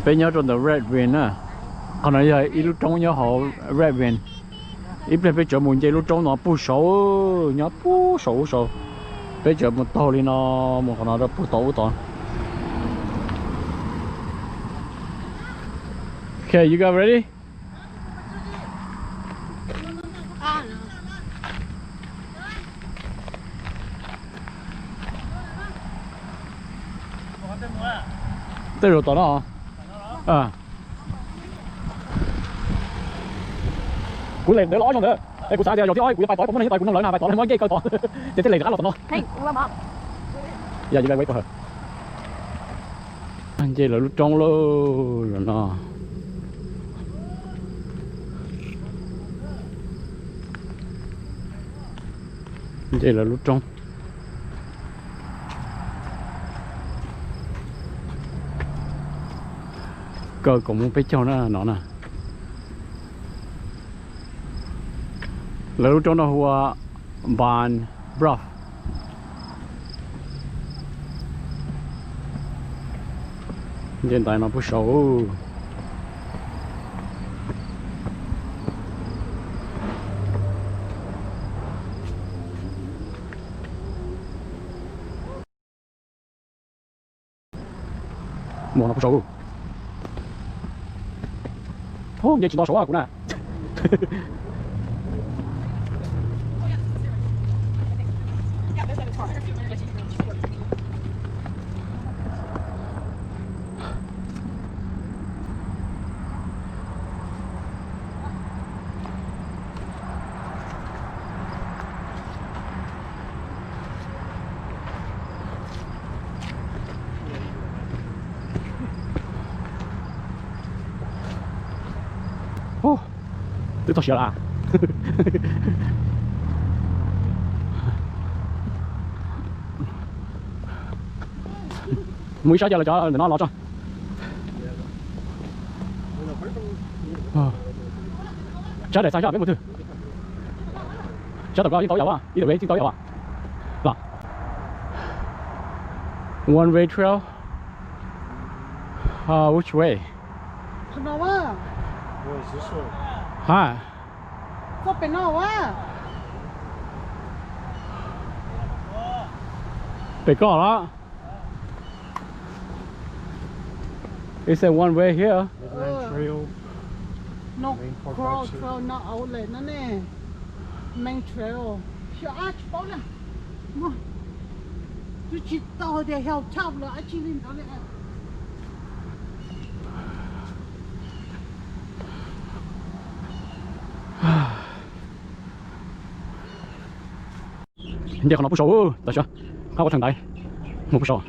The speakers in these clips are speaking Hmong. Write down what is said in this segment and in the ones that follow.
Peb nyob rau ntawm Red Wing na. Qhov no yog ib lub roob nyob hauv Red Wing. Ib pliag peb tseem mus nce lub roob no puag saud, nyob puag saud ub saud. Peb tseem mus taug li no, mus qhov no rau puag tod ub tod. Okay, you guys ready? Tej zaum tom no. Kuv lees ntawd los ob zaug ntawd es kuv xav tias zaum thib ob kuv yuav pais tod, kuv muaj neeg pais kuv noog lawv na, pais tod muab nkev kaw tod. Ces thiaj lees rov qab los tom no. Nce lawv lub roob lauj, zaum no. Nce lawv lub roob. Kaw kom muaj peb caug na no na. Lawv lub roob no hu ua Pine Bluff. Nce ntaiv no puag saud. Mus no puag saud. Nce tsis nto saud kuv na. Twb txog siav lawm. Mus ib sab ces lawv cov ntawm no los tso. Sab daim xav sab peb mus twg? Sab tom ko yeej tau yam, ib tug peb yeej tau yam los. One way trail. Which way? Hais. Pem ko los. Is there one way here? Main trail. No, cross trail no outlet no ne. Main trail. Xyov ab tsis paub na. Twb tsis tau tias hilltop los dab tsi li ntawd li. Nce qhov no puag saud, tam sim no qab ua thav ntaiv mus puag saud.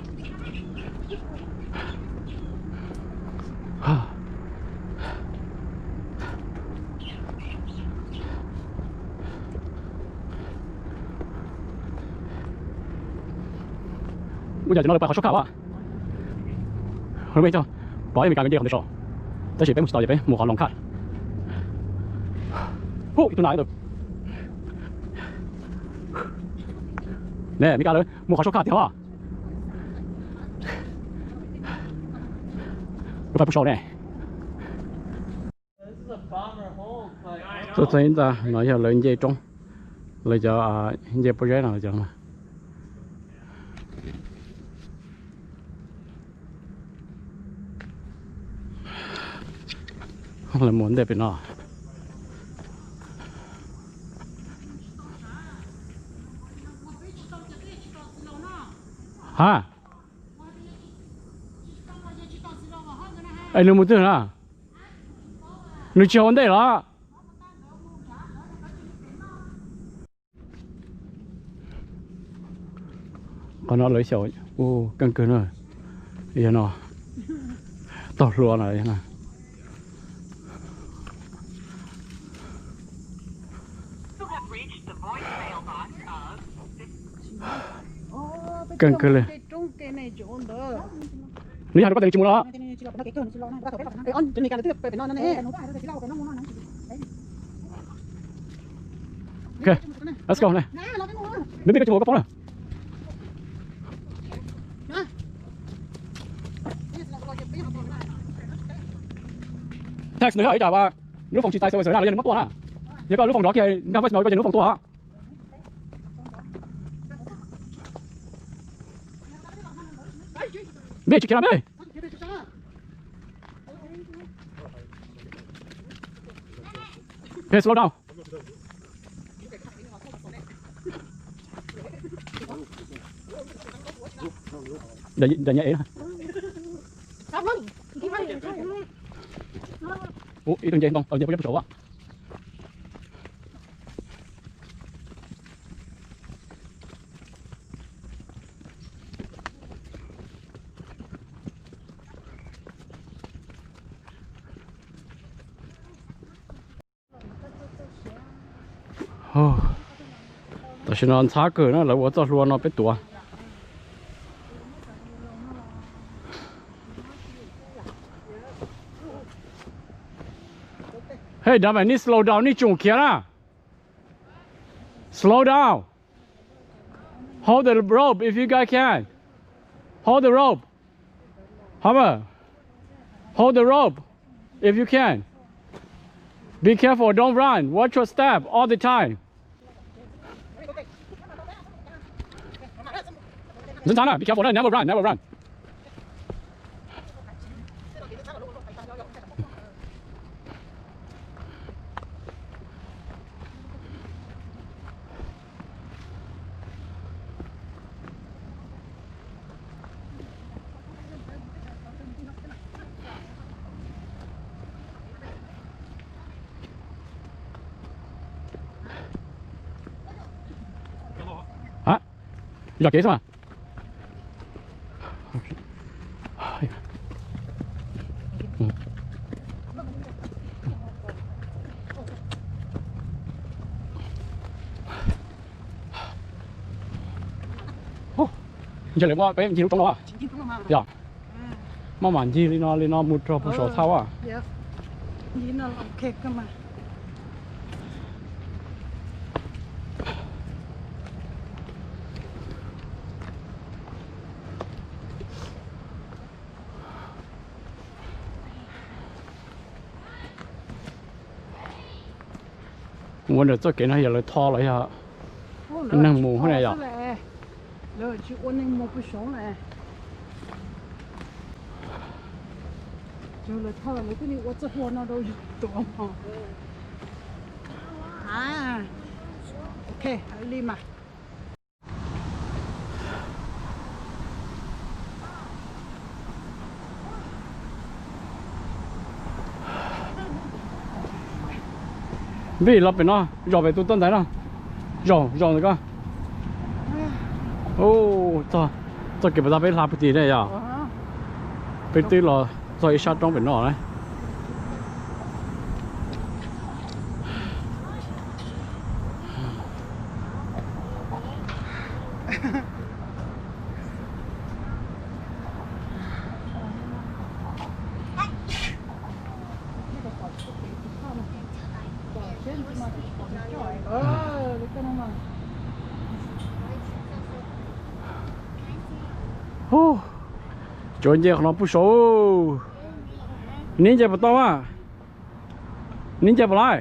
Ua cas cov no lawv pais qhov shortcut a? Pom Amelikas nce qhov ntawd saud, tab sis peb mus tsis tau ces peb mus qhov long cut. Hu ib tug nas ntawd. Ne Amelikas lawv mus qhov shortcut tiag os. Lawv pais puag saud ne. Tuaj txog ib ntxa no yog lawv nce roob, lawv cov nce pob zeb no cov. Lawv mus ntej pem no. Ha, es nws mus twg na? Nws tsis hauv ntej los? Qhov no lawv xyaum, u, keej kawg na. Yog no, tog hlua no. Keej kawg li. Nws yog koj tias nws tsis mus no. Ok, let's go ne. Nws pib koj tsis mus koj paub na. Text nws hais tias mas lub phone tsis txais service na, los yog nws muab tua na. Yog koj lub phone nrov kiag nkag voicemail rau ces nws lub phone tua. Mej tsis khiav na mej. Okay, slow down. Ua, ib tug nce ntoo. Ua, nce pem saud. Tam sim no ntxhab kawg na, lawv ua txoj hlua no peb tuav. Hey, dab mas nej slow down, nej tsoom khiav na. Slow down. Hold the rope if you guys can. Hold the rope. Hopper, hold the rope if you can. Be careful, don't run. Watch your step all the time. Ntxhab na, be careful, never run, never run. Hab, yog kev xwb mas. Ntshe lawv muab peb ncig lub roob no. Yog, muab mam ncig li no li no mus rau puag saum thaj a. Ua ntawm txoj kev no yog lawv tho los yog neeg mus ne yom? Lawv tsis ua neeg mus puag saud na. Lawv tho lawv thiaj li ua txoj hlua no rau yus tuav mog. Ok, li mas. Vij los pem no, zaum pem tus toj ntaiv no. Zaum, zaum ntawm ko. Txoj kev puas tau peb hla puag tim ne yom? Peb twb los txog ib sab roob pem no na. Cov nce qhov no puag saud. Neb nce puas tau a? Neb nce puas lawm?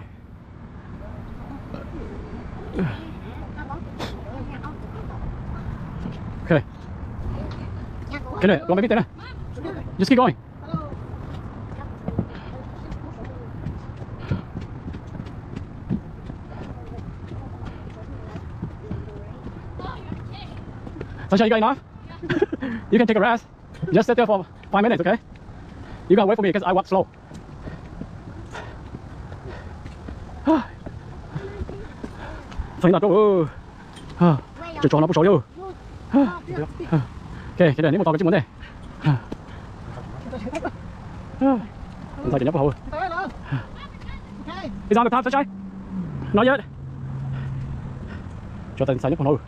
Okay. Okay, don't maybe there. Just keep going. Sasha, you got enough? You can take a rest. Just sit there for five minutes, okay? You gotta wait for me because I walk slow. Txog ntawm roob, tseem tshuav no puag saud yom. Ok, neb mus tos kuv tsis mus ntej. Ntxhais ces nyob puag hauv. It's on the top, Sunshine. Not yet. Tshuav ntxhais nyob puag no.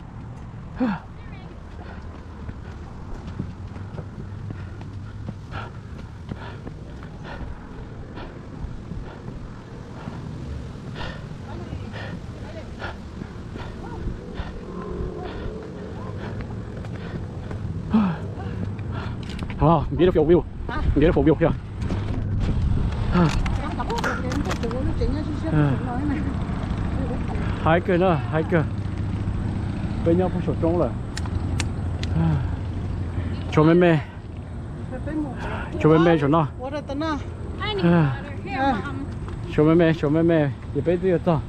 Oh, beautiful view. Beautiful view here. Hais kawg na, hais kawg. Peb nyob puag saum roob lawm. Tshuav me me, tshuav me me saum no. Tshuav me me, tshuav me me, ces peb twb yuav txog.